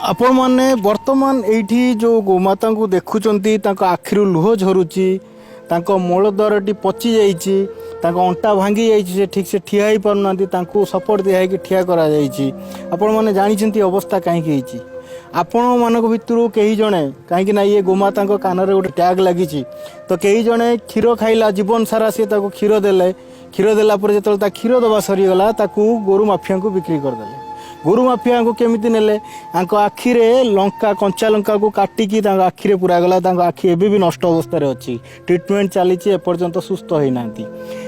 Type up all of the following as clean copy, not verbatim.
ଆପଣମାନେ ବର୍ତ୍ତମାନ ଏଇଠି ଯେଉଁ ଗୋମାତାଙ୍କୁ ଦେଖୁଛନ୍ତି, ତାଙ୍କ ଆଖିରୁ ଲୁହ ଝରୁଛି, ତାଙ୍କ ମଳଦ୍ୱାରଟି ପଚି ଯାଇଛି, ତାଙ୍କ ଅଣ୍ଟା ଭାଙ୍ଗି ଯାଇଛି, ସେ ଠିକ୍ ସେ ଠିଆ ହେଇପାରୁନାହାନ୍ତି, ତାଙ୍କୁ ସପୋର୍ଟ ଦିଆ ହେଇକି ଠିଆ କରାଯାଇଛି। ଆପଣମାନେ ଜାଣିଛନ୍ତି ଅବସ୍ଥା କାହିଁକି ହେଇଛି? ଆପଣମାନଙ୍କ ଭିତରୁ କେହି ଜଣେ, କାହିଁକି ନା ଇଏ ଗୋମାତାଙ୍କ କାନରେ ଗୋଟେ ଟ୍ୟାଗ୍ ଲାଗିଛି, ତ କେହି ଜଣେ କ୍ଷୀର ଖାଇଲା, ଜୀବନ ସାରା ସିଏ ତାକୁ କ୍ଷୀର ଦେଲେ। କ୍ଷୀର ଦେଲା ପରେ ଯେତେବେଳେ ତା କ୍ଷୀର ଦେବା ସରିଗଲା, ତାକୁ ଗୋରୁ ମାଫିଆଙ୍କୁ ବିକ୍ରି କରିଦେଲେ। ଗୋରୁ ମାଫିଆଙ୍କୁ କେମିତି ନେଲେ? ତାଙ୍କ ଆଖିରେ ଲଙ୍କା, କଞ୍ଚା ଲଙ୍କାକୁ କାଟିକି ତାଙ୍କ ଆଖିରେ ପୁରାଗଲା। ତାଙ୍କ ଆଖି ଏବେ ବି ନଷ୍ଟ ଅବସ୍ଥାରେ ଅଛି, ଟ୍ରିଟମେଣ୍ଟ ଚାଲିଛି, ଏପର୍ଯ୍ୟନ୍ତ ସୁସ୍ଥ ହେଇନାହାନ୍ତି।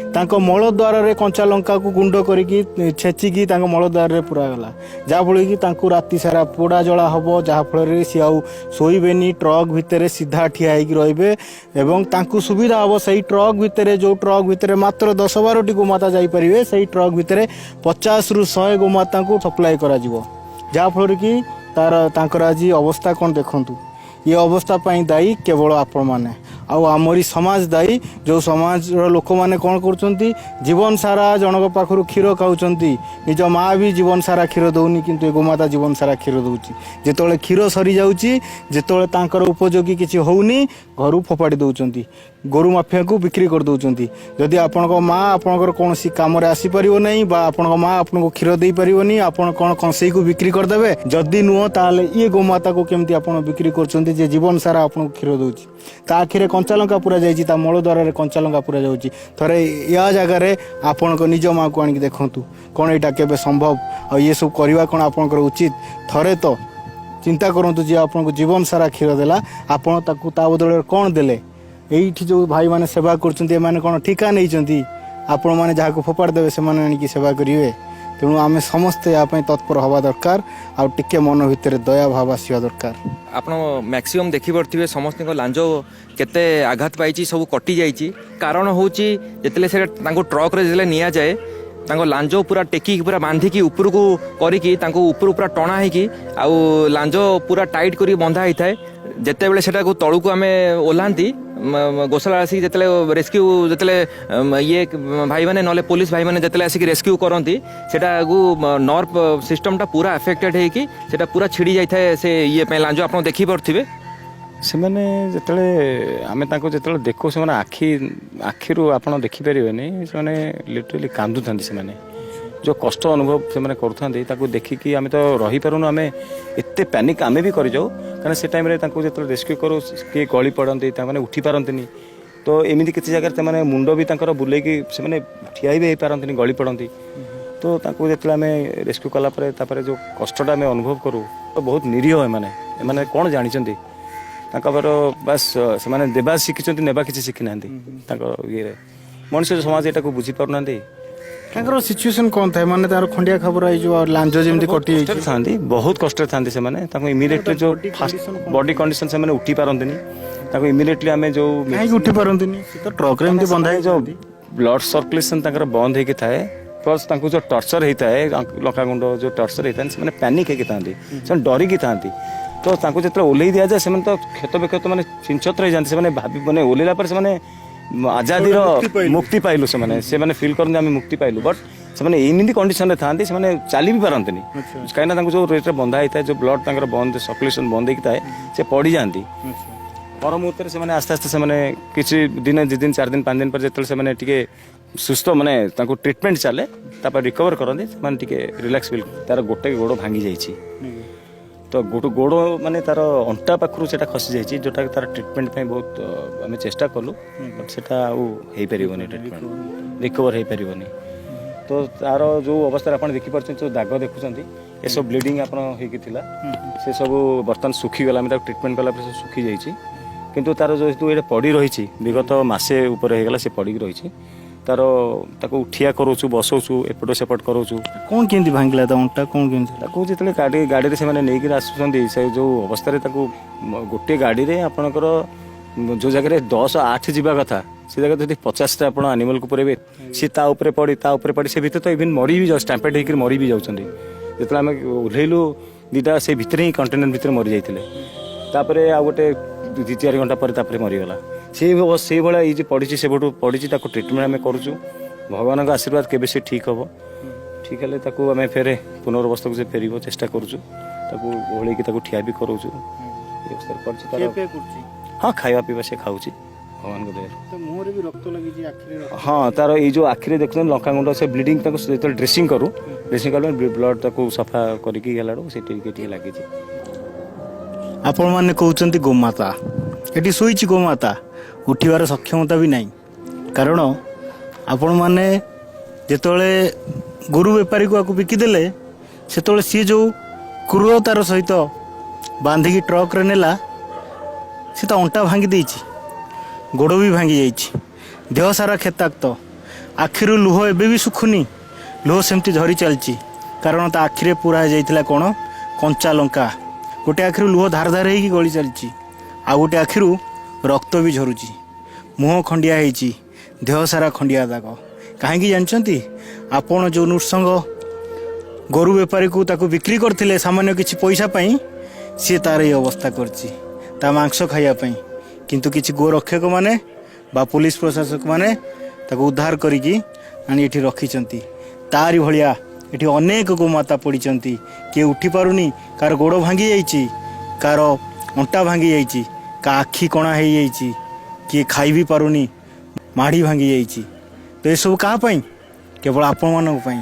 ତାଙ୍କ ମଳଦ୍ୱାରରେ କଞ୍ଚା ଲଙ୍କାକୁ ଗୁଣ୍ଡ କରିକି ଛେଚିକି ତାଙ୍କ ମଳଦ୍ୱାରରେ ପୁରାଗଲା, ଯାହାଫଳରେ କି ତାଙ୍କୁ ରାତି ସାରା ପୋଡ଼ା ଜଳା ହେବ, ଯାହାଫଳରେ ସିଏ ଆଉ ଶୋଇବେନି, ଟ୍ରକ୍ ଭିତରେ ସିଧା ଠିଆ ହେଇକି ରହିବେ ଏବଂ ତାଙ୍କୁ ସୁବିଧା ହେବ ସେଇ ଟ୍ରକ୍ ଭିତରେ, ଯେଉଁ ଟ୍ରକ୍ ଭିତରେ ମାତ୍ର 10-12ଟି ଗୋମାତା ଯାଇପାରିବେ, ସେଇ ଟ୍ରକ୍ ଭିତରେ 50ରୁ 100 ଗୋମାତାଙ୍କୁ ସପ୍ଲାଏ କରାଯିବ। ଯାହାଫଳରେ କି ତାଙ୍କର ଆଜି ଅବସ୍ଥା କ'ଣ ଦେଖନ୍ତୁ। ଏ ଅବସ୍ଥା ପାଇଁ ଦାୟୀ କେବଳ ଆପଣମାନେ ଆଉ ଆମରି ସମାଜ ଦାୟୀ। ଯେଉଁ ସମାଜର ଲୋକମାନେ କ'ଣ କରୁଛନ୍ତି? ଜୀବନ ସାରା ଜଣଙ୍କ ପାଖରୁ କ୍ଷୀର ଖାଉଛନ୍ତି। ନିଜ ମା ବି ଜୀବନ ସାରା କ୍ଷୀର ଦେଉନି, କିନ୍ତୁ ଏ ଗୋମାତା ଜୀବନ ସାରା କ୍ଷୀର ଦେଉଛି। ଯେତେବେଳେ କ୍ଷୀର ସରିଯାଉଛି, ଯେତେବେଳେ ତାଙ୍କର ଉପଯୋଗୀ କିଛି ହେଉନି, ଘରୁ ଫୋପାଡ଼ି ଦେଉଛନ୍ତି, ଗୋରୁ ମାଫିଆକୁ ବିକ୍ରି କରିଦେଉଛନ୍ତି। ଯଦି ଆପଣଙ୍କ ମା ଆପଣଙ୍କର କୌଣସି କାମରେ ଆସିପାରିବ ନାହିଁ ବା ଆପଣଙ୍କ ମା ଆପଣଙ୍କୁ କ୍ଷୀର ଦେଇପାରିବନି, ଆପଣ କ'ଣ କଂସେଇକୁ ବିକ୍ରି କରିଦେବେ? ଯଦି ନୁହଁ, ତାହେଲେ ଇଏ ଗୋମାତାକୁ କେମିତି ଆପଣ ବିକ୍ରି କରୁଛନ୍ତି, ଯେ ଜୀବନ ସାରା ଆପଣଙ୍କୁ କ୍ଷୀର ଦେଉଛି? ତା ଆଖିରେ କଞ୍ଚା ଲଙ୍କା ପୁରା ଯାଇଛି, ତା ମଳ ଦ୍ୱାରରେ କଞ୍ଚା ଲଙ୍କା ପୁରା ଯାଉଛି। ଥରେ ୟା ଜାଗାରେ ଆପଣଙ୍କ ନିଜ ମାଆକୁ ଆଣିକି ଦେଖନ୍ତୁ। କ'ଣ ଏଇଟା କେବେ ସମ୍ଭବ? ଆଉ ଇଏ ସବୁ କରିବା କ'ଣ ଆପଣଙ୍କର ଉଚିତ? ଥରେ ତ ଚିନ୍ତା କରନ୍ତୁ। ଯିଏ ଆପଣଙ୍କୁ ଜୀବନ ସାରା କ୍ଷୀର ଦେଲା, ଆପଣ ତାକୁ ତା ବଦଳରେ କ'ଣ ଦେଲେ? ଏଇଠି ଯେଉଁ ଭାଇମାନେ ସେବା କରୁଛନ୍ତି, ଏମାନେ କ'ଣ ଠିକା ନେଇଛନ୍ତି? ଆପଣମାନେ ଯାହାକୁ ଫୋପାଡ଼ି ଦେବେ, ସେମାନେ ଆଣିକି ସେବା କରିବେ? ତେଣୁ ଆମେ ସମସ୍ତେ ଏହା ପାଇଁ ତତ୍ପର ହେବା ଦରକାର ଆଉ ଟିକେ ମନ ଭିତରେ ଦୟା ଭାବ ଆସିବା ଦରକାର। ଆପଣ ମ୍ୟାକ୍ସିମମ୍ ଦେଖିପାରୁଥିବେ, ସମସ୍ତଙ୍କ ଲାଞ୍ଜ କେତେ ଆଘାତ ପାଇଛି, ସବୁ କଟି ଯାଇଛି। କାରଣ ହେଉଛି, ଯେତେବେଳେ ସେଟା ତାଙ୍କୁ ଟ୍ରକ୍ରେ ଯେତେବେଳେ ନିଆଯାଏ, ତାଙ୍କ ଲାଞ୍ଜ ପୁରା ଟେକିକି, ପୁରା ବାନ୍ଧିକି, ଉପରକୁ କରିକି, ତାଙ୍କୁ ଉପରୁ ପୁରା ଟଣା ହେଇକି ଆଉ ଲାଞ୍ଜ ପୁରା ଟାଇଟ୍ କରିକି ବନ୍ଧା ହେଇଥାଏ। ଯେତେବେଳେ ସେଟାକୁ ତଳକୁ ଆମେ ଓହ୍ଲାନ୍ତି, ଗୋଶାଳା ଆସିକି ଯେତେବେଳେ ରେସ୍କ୍ୟୁ, ଯେତେବେଳେ ଇଏ ଭାଇମାନେ ନହେଲେ ପୋଲିସ ଭାଇମାନେ ଯେତେବେଳେ ଆସିକି ରେସ୍କ୍ୟୁ କରନ୍ତି, ସେଟାକୁ ନର୍ଭ ସିଷ୍ଟମଟା ପୁରା ଆଫେକ୍ଟେଡ୍ ହେଇକି ସେଟା ପୁରା ଛିଡ଼ି ଯାଇଥାଏ ସେ ଇଏ ପାଇଁ ଲାଞ୍ଜ। ଆପଣ ଦେଖିପାରୁଥିବେ। ସେମାନେ ଯେତେବେଳେ, ଆମେ ତାଙ୍କୁ ଯେତେବେଳେ ଦେଖୁ, ସେମାନେ ଆଖିରୁ ଆପଣ ଦେଖିପାରିବେନି, ସେମାନେ ଲିଟରାଲି କାନ୍ଦୁଥାନ୍ତି। ସେମାନେ ଯେଉଁ କଷ୍ଟ ଅନୁଭବ ସେମାନେ କରୁଥାନ୍ତି, ତାକୁ ଦେଖିକି ଆମେ ତ ରହିପାରୁନୁ। ଆମେ ଏତେ ପ୍ୟାନିକ୍ ଆମେ ବି କରିଯାଉ, କାରଣ ସେ ଟାଇମ୍ରେ ତାଙ୍କୁ ଯେତେବେଳେ ରେସ୍କ୍ୟୁ କରୁ, କିଏ ଗଳି ପଡ଼ନ୍ତି, ତାମାନେ ଉଠି ପାରନ୍ତିନି। ତ ଏମିତି କିଛି ଜାଗାରେ ସେମାନେ ମୁଣ୍ଡ ବି ତାଙ୍କର ବୁଲେଇକି ସେମାନେ ଠିଆ ବି ହେଇପାରନ୍ତିନି, ଗଳି ପଡ଼ନ୍ତି। ତ ତାଙ୍କୁ ଯେତେବେଳେ ଆମେ ରେସ୍କ୍ୟୁ କଲା ପରେ, ତାପରେ ଯେଉଁ କଷ୍ଟଟା ଆମେ ଅନୁଭବ କରୁ, ତ ବହୁତ ନିରୀହ ଏମାନେ। ଏମାନେ କ'ଣ ଜାଣିଛନ୍ତି? ତାଙ୍କର ବାସ୍ ସେମାନେ ଦେବା ଶିଖିଛନ୍ତି, ନେବା କିଛି ଶିଖିନାହାନ୍ତି। ତାଙ୍କ ଇଏରେ ମଣିଷ ସମାଜ ଏଟାକୁ ବୁଝିପାରୁନାହାନ୍ତି। ତାଙ୍କର ସିଚୁଏସନ୍ କ'ଣ ଥାଏ? ମାନେ ତାଙ୍କର ଖଣ୍ଡିଆ ଖାବରା ଏଇ ଯୋଉ ଲାଞ୍ଜ ଯେମିତି କଟି ଯାଇଛି। କଷ୍ଟରେ ଥାନ୍ତି, ବହୁତ କଷ୍ଟରେ ଥାନ୍ତି ସେମାନେ। ତାଙ୍କୁ ଇମିଡ଼ିଏଟଲି ଯେଉଁ ଫାଷ୍ଟ ବଡି କଣ୍ଡିସନ, ସେମାନେ ଉଠି ପାରନ୍ତିନି। ତାଙ୍କୁ ଇମିଡ଼ିଏଟଲି ଆମେ ଯେଉଁ କାହିଁକି ଉଠି ପାରନ୍ତିନି? ସେ ତ ଟ୍ରକରେ ଏମିତି ବନ୍ଧା ଯେଉଁ ହେଇଛନ୍ତି। ବ୍ଲଡ ସର୍କୁଲେସନ ତାଙ୍କର ବନ୍ଦ ହେଇକି ଥାଏ, ପ୍ଲସ୍ ତାଙ୍କୁ ଯେଉଁ ଟର୍ଚର ହେଇଥାଏ, ଲଙ୍କାଗୁଣ୍ଡ ଯେଉଁ ଟର୍ଚର ହେଇଥାଏ, ସେମାନେ ପ୍ୟାନିକ୍ ହେଇକି ଥାନ୍ତି, ସେମାନେ ଡରିକି ଥାନ୍ତି। ତ ତାଙ୍କୁ ଯେତେବେଳେ ଓହ୍ଲେଇ ଦିଆଯାଏ, ସେମାନେ ତ କ୍ଷତ ବିକ୍ଷତ ମାନେ ଛିନଛତ୍ର ହେଇଯାନ୍ତି। ସେମାନେ ଭାବି ମାନେ ଓହ୍ଲେଇଲା ପରେ ସେମାନେ ଆଜାଦିର ମୁକ୍ତି ପାଇଲୁ, ସେମାନେ ସେମାନେ ଫିଲ୍ କରନ୍ତି ଆମେ ମୁକ୍ତି ପାଇଲୁ। ବଟ୍ ସେମାନେ ଏମିତି କଣ୍ଡିସନରେ ଥାନ୍ତି, ସେମାନେ ଚାଲି ବି ପାରନ୍ତିନି, କାହିଁକିନା ତାଙ୍କୁ ଯେଉଁ ରେଟ୍ରେ ବନ୍ଧା ହେଇଥାଏ, ଯେଉଁ ବ୍ଲଡ ତାଙ୍କର ବନ୍ଦ, ସର୍କୁଲେସନ ବନ୍ଦ ହେଇକି ଥାଏ, ସେ ପଡ଼ିଯାଆନ୍ତି। ପର ମୁହୂର୍ତ୍ତରେ ସେମାନେ ଆସ୍ତେ ଆସ୍ତେ ସେମାନେ କିଛି ଦିନ, 2 ଦିନ, 4 ଦିନ, 5 ଦିନ ପରେ ଯେତେବେଳେ ସେମାନେ ଟିକେ ସୁସ୍ଥ, ମାନେ ତାଙ୍କୁ ଟ୍ରିଟମେଣ୍ଟ ଚାଲେ, ତାପରେ ରିକଭର କରନ୍ତି, ସେମାନେ ଟିକେ ରିଲାକ୍ସ ଫିଲ୍। ତାର ଗୋଟେ ଗୋଡ଼ ଭାଙ୍ଗି ଯାଇଛି। ତ ଗୋଟେ ଗୋଡ଼ ମାନେ ତାର ଅଣ୍ଟା ପାଖରୁ ସେଟା ଖସି ଯାଇଛି, ଯୋଉଟା ତାର ଟ୍ରିଟମେଣ୍ଟ ପାଇଁ ବହୁତ ଆମେ ଚେଷ୍ଟା କଲୁ, ବଟ୍ ସେଟା ଆଉ ହେଇପାରିବନି, ଟ୍ରିଟମେଣ୍ଟ ରିକଭର ହେଇପାରିବନି। ତ ତାର ଯୋଉ ଅବସ୍ଥାରେ ଆପଣ ଦେଖିପାରୁଛନ୍ତି, ଯୋଉ ଦାଗ ଦେଖୁଛନ୍ତି, ଏସବୁ ବ୍ଲିଡ଼ିଂ ଆପଣ ହେଇକି ଥିଲା, ସେ ସବୁ ବର୍ତ୍ତମାନ ଶୁଖିଗଲା। ଆମେ ତାକୁ ଟ୍ରିଟମେଣ୍ଟ କଲା ପରେ ସବୁ ଶୁଖି ଯାଇଛି। କିନ୍ତୁ ତାର ଯେହେତୁ ଏଇଟା ପଡ଼ି ରହିଛି, ବିଗତ ମାସେ ଉପରେ ହେଇଗଲା ସେ ପଡ଼ିକି ରହିଛି, ତାର ତାକୁ ଠିଆ କରାଉଛୁ, ବସଉଛୁ, ଏପଟ ସେପଟ କରାଉଛୁ। କ'ଣ କେମିତି ଭାଙ୍ଗିଲା ତା ଅଣ୍ଟା? କ'ଣ କେମିତି? ତାକୁ ଯେତେବେଳେ ଗାଡ଼ିରେ ସେମାନେ ନେଇକିରି ଆସୁଛନ୍ତି, ସେ ଯେଉଁ ଅବସ୍ଥାରେ ତାକୁ ଗୋଟିଏ ଗାଡ଼ିରେ ଆପଣଙ୍କର ଯେଉଁ ଜାଗାରେ 10-8 ଯିବା କଥା, ସେ ଜାଗାରେ ଯଦି 50ଟା ଆପଣ ଆନିମଲକୁ ପୁରେଇବେ, ସିଏ ତା ଉପରେ ପଡ଼ି, ତା ଉପରେ ପଡ଼ି, ସେ ଭିତରେ ତ ଇଭିନ୍ ମରି ବି ଯାଉ, ଷ୍ଟାମ୍ପେଡ୍ ହେଇକିରି ମରି ବି ଯାଉଛନ୍ତି। ଯେତେବେଳେ ଆମେ ଓହ୍ଲେଇଲୁ, 2ଟା ସେଇ ଭିତରେ ହିଁ, କଣ୍ଟେନର ଭିତରେ ମରିଯାଇଥିଲେ। ତାପରେ ଆଉ ଗୋଟେ 2-4 ଘଣ୍ଟା ପରେ ତାପରେ ମରିଗଲା। ସେଇଭଳିଆ ଏଇ ଯେ ପଡ଼ିଛି, ସେପଟୁ ପଡ଼ିଛି, ତାକୁ ଟ୍ରିଟମେଣ୍ଟ ଆମେ କରୁଛୁ। ଭଗବାନଙ୍କ ଆଶୀର୍ବାଦ, କେବେ ସେ ଠିକ୍ ହବ। ଠିକ୍ ହେଲେ ତାକୁ ଆମେ ଫେରେ ପୁନରବସ୍ଥାକୁ ସେ ଫେରିବ, ଚେଷ୍ଟା କରୁଛୁ। ତାକୁ ଓହଳେଇକି ତାକୁ ଠିଆ ବି କରାଉଛୁ। ଏ ଅବସ୍ଥାରେ କରିଛି ତାର। ଖିଆପିଆ କରୁଛି? ହଁ, ଖାଇବା ପିଇବା ସେ ଖାଉଛି ଭଗବାନଙ୍କ ଦୟାରୁ। ତା ମୁହଁରେ ବି ରକ୍ତ ଲାଗିଛି, ଆଖିରେ ରକ୍ତ। ହଁ, ତାର ଏଇ ଯେଉଁ ଆଖିରେ ଦେଖୁଛନ୍ତି ଲଙ୍କାଗୁଣ୍ଡ, ସେ ବ୍ଲିଡ଼ିଂ, ତାକୁ ଯେତେବେଳେ ଡ୍ରେସିଂ କରୁ, ଡ୍ରେସିଂ କଲେ ବ୍ଲଡ୍ ତାକୁ ସଫା କରିକି ହେଲା ବେଳକୁ ସେଠି ଟିକେ ଟିକେ ଲାଗିଛି। ଆପଣମାନେ କହୁଛନ୍ତି ଗୋମାତା ଏଠି ଶୋଇଛି, ଗୋମାତା ଉଠିବାର ସକ୍ଷମତା ବି ନାହିଁ। କାରଣ ଆପଣମାନେ ଯେତେବେଳେ ଗୋରୁ ବେପାରୀକୁ ଆକୁ ବିକିଦେଲେ, ସେତେବେଳେ ସିଏ ଯେଉଁ କ୍ରୁରତାର ସହିତ ବାନ୍ଧିକି ଟ୍ରକରେ ନେଲା, ସେ ତା ଅଣ୍ଟା ଭାଙ୍ଗି ଦେଇଛି, ଗୋଡ଼ ବି ଭାଙ୍ଗି ଯାଇଛି, ଦେହ ସାରା କ୍ଷତାକ୍ତ। ଆଖିରୁ ଲୁହ ଏବେ ବି ଶୁଖୁନି, ଲୁହ ସେମିତି ଝରି ଚାଲିଛି। କାରଣ ତା ଆଖିରେ ପୁରା ହେଇଯାଇଥିଲା କ'ଣ? କଞ୍ଚା ଲଙ୍କା। ଗୋଟେ ଆଖିରୁ ଲୁହ ଧାର ଧାର ହେଇକି ଗଳି ଚାଲିଛି, ଆଉ ଗୋଟେ ଆଖିରୁ ରକ୍ତ ବି ଝରୁଛି। ମୁହଁ ଖଣ୍ଡିଆ ହେଇଛି, ଦେହ ସାରା ଖଣ୍ଡିଆ ଦାଗ। କାହିଁକି ଜାଣିଛନ୍ତି? ଆପଣ ଯେଉଁ ନୃସଙ୍ଗ ଗୋରୁ ବେପାରୀକୁ ତାକୁ ବିକ୍ରି କରିଥିଲେ ସାମାନ୍ୟ କିଛି ପଇସା ପାଇଁ, ସିଏ ତାର ଏଇ ଅବସ୍ଥା କରିଛି ତା ମାଂସ ଖାଇବା ପାଇଁ। କିନ୍ତୁ କିଛି ଗୋରକ୍ଷକମାନେ ବା ପୋଲିସ ପ୍ରଶାସକମାନେ ତାକୁ ଉଦ୍ଧାର କରିକି ଆଣି ଏଠି ରଖିଛନ୍ତି। ତାରି ଭଳିଆ ଏଠି ଅନେକ ଗୋମାତା ପଡ଼ିଛନ୍ତି। କିଏ ଉଠି ପାରୁନି, କାହାର ଗୋଡ଼ ଭାଙ୍ଗି ଯାଇଛି, କାହାର ଅଣ୍ଟା ଭାଙ୍ଗି ଯାଇଛି, କାହା ଆଖି କଣା ହେଇଯାଇଛି, କିଏ ଖାଇ ବି ପାରୁନି, ମାଢ଼ି ଭାଙ୍ଗି ଯାଇଛି। ତ ଏସବୁ କାହା ପାଇଁ? କେବଳ ଆପଣମାନଙ୍କ ପାଇଁ,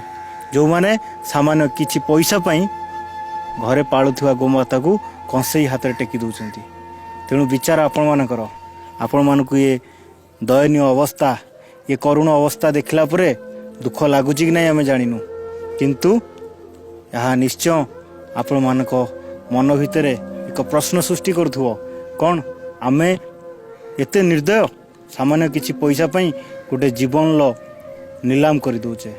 ଯେଉଁମାନେ ସାମାନ୍ୟ କିଛି ପଇସା ପାଇଁ ଘରେ ପାଳୁଥିବା ଗୋମାତାକୁ କଂସେଇ ହାତରେ ଟେକି ଦେଉଛନ୍ତି। ତେଣୁ ବିଚାର ଆପଣମାନଙ୍କର। ଆପଣମାନଙ୍କୁ ଏ ଦୟନୀୟ ଅବସ୍ଥା, ଏ କରୁଣ ଅବସ୍ଥା ଦେଖିଲା ପରେ ଦୁଃଖ ଲାଗୁଛି କି ନାହିଁ ଆମେ ଜାଣିନୁ, କିନ୍ତୁ ଏହା ନିଶ୍ଚୟ ଆପଣମାନଙ୍କ ମନ ଭିତରେ ଏକ ପ୍ରଶ୍ନ ସୃଷ୍ଟି କରୁଥିବ, କ'ଣ ଆମେ ଏତେ ନିର୍ଦ୍ଦୟ? ସାମାନ୍ୟ କିଛି ପଇସା ପାଇଁ ଗୋଟେ ଜୀବନର ନିଲାମ କରିଦେଉଛେ।